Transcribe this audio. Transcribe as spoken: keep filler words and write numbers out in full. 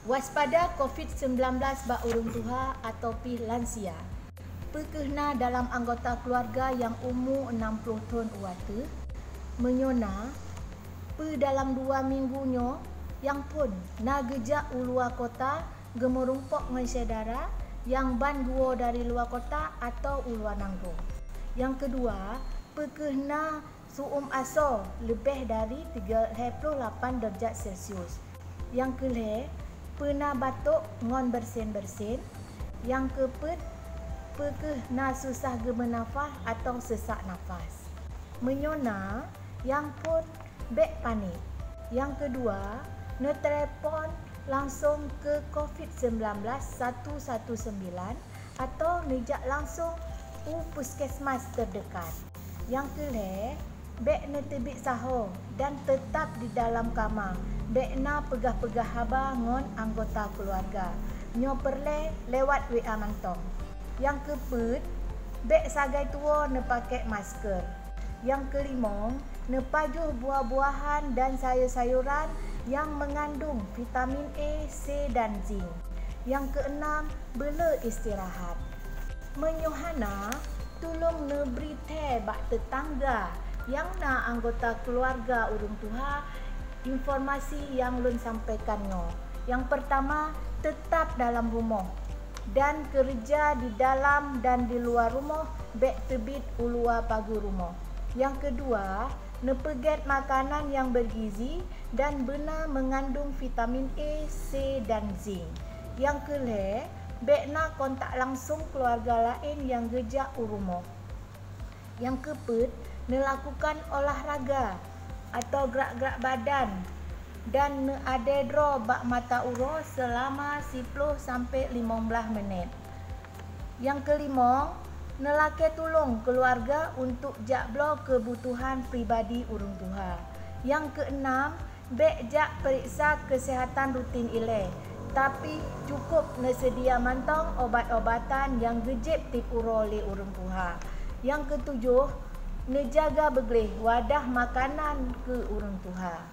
Waspada covid sembilan belas bak ureuëng tuha atau pih lansia. Peu kheueh na dalam anggota keuluwarga nyang umu enam ploh thon u ateueh? Meunyoe na, peu dalam dua minggu nyoe nyang phon na geujak u luwa kota geumeurumpok ngon syedara nyang ban geuwoe dari luwa kota atau u luwa nanggroe? Nyang keudua, peu kheueh na su-uem asoe leubeh dari tiga lhée ploh lapan derajat Celcius? Nyang keulhée, peu na batok ngon beureusén-beureusén? Nyang keupeuet, peu kheueh na susah geumeunafah atau seusak nafas? Meunyoe na, nyang phon bék panik. Nyang keudua, neutelepon langsong keu covid sembilan belas satu satu sembilan atau neujak langsong u puskesmas teudekat. Nyang keulhée, bék neuteubiet sahoe dan teutab di dalam kama, bék na peugah-peugah haba ngon anggota keuluwarga. Nyoe peureulée lewat W A mantong. Nyang keupeuet, bék sagai tuwoe neupakék masker. Nyang keulimong, neupajoh buah-buahan dan sayur-sayuran nyang meungandong vitamin E, C, dan zinc. Nyang keuenam, beuleu istirahat. Meunyoe hana, tulông neubri thée bak teutangga nyang na anggota keuluwarga ureuëng tuha informasi nyang lôn sampaikan nyoe. Nyang peurtama, teutab dalam rumoh dan keureuja di dalam dan di luwa rumoh, bék teubiet u luwa pageue rumoh. Nyang keudua, neupeugét makanan nyang beugizi dan beuna meungandong vitamin E, C, dan zinc. Nyang keulhée, bék na kontak langsong keuluwarga laén nyang geujak u rumoh. Nyang keupeuet, neulakukan olahraga atau grak-grak badan dan neuadée droe bak mata uroe seulama siploh sampoe limong blaih minét. Nyang keulimong, neulakée tulông keuluwarga untuk jak bloe keubutuhan pribadi ureuëng tuha. Nyang keuenam, bék jak peuriksa keuseuhatan rutin ilée, tapi cukôp neuseudia mantong ubat-ubatan nyang geujieb tieb uroe lé ureuëng tuha. Nyang keutujoh, neujaga beugleh wadah makanan keu ureuëng tuha.